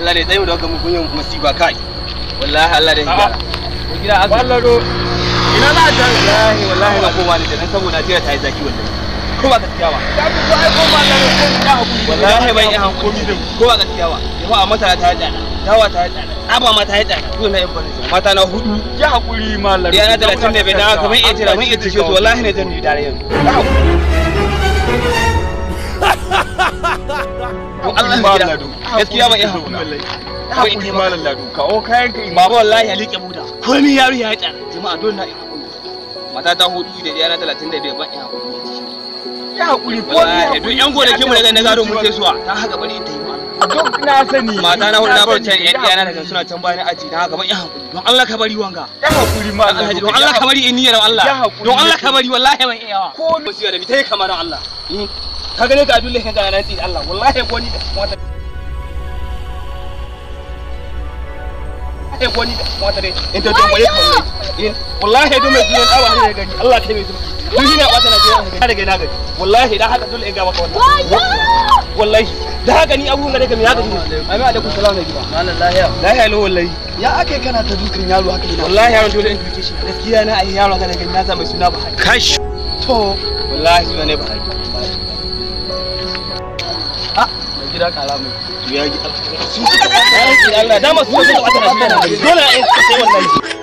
Allah ne tsaye da ga mugun musiba kai. Wallahi Allah da hijara. Ko gida azumi. Ballaro. Ina za a tafi? Wallahi wallahi na koma ne dan saboda Najeriya ta yi zaki wallahi. Ko ba gaskiya ba. Ta fi so ai ko Ballaro ko ya hakuri. Wallahi ban yi hankali ko ba gaskiya ba. Jama'a masara ta yi tsada, dawa ta yi tsada, tsaba ma ta yi tsada. Ko na yan barin mata na hudu. Ya hakuri Mallam. Ya na 35 dan haka ban iya tira ban iya tishe su wallahi ne zan yi dare yanzu. Ya hakuri. Ko Allah ya gaskiya ban iya hankali. Hakuri Malam Lado, kawo kayan ka. Baba wallahi ya liƙe buda. Komai yaro ya yi tsada. Jama'a dole na iya hakuri. Mata ta hudu da ɗaya na 35 ban iya hakuri. Ya hakuri ko Wallahi duk yan gonakin mu daga na gado mun sai suwa. Ta haka bari in tayi malam. Duk na sani. Mata na hudu na bar can yan ɗaya na daga suna can bayan aji dan haka ban iya hakuri. Don Allah ka bari wanga. Ya hakuri Malam Alhaji don Allah ka bari in niyyar Allah. Ya hakuri. Don Allah ka bari wallahi ban iya. Ko musiya da mi tayi kamar Allah. Ka gane ka Abdullahi kan kana nan Allah wallahi ko ni da wata eh ko ni da wata dai in ta tambaye ka wallahi duk mai jiyan awa ne gani Allah kai mai zuci duk ina bata na jiyan ga daga na gani wallahi dan haka dole in ga maka wannan wallahi da haka ni abubuwan da kake ya gaji amin alaikum salam ne gida Malam lahiya. lahiya lo wallahi Ya ake kana ta dukan yaro haka ina? wallahi yaron dole in duke shi gaskiya na ai yaron ga gani na sa mai suna Buhari Kash. To, wallahi suna ne Buhari ah, mai gida kara mai. Ya gi Allah dama su suka bata na dole in sai wallahi.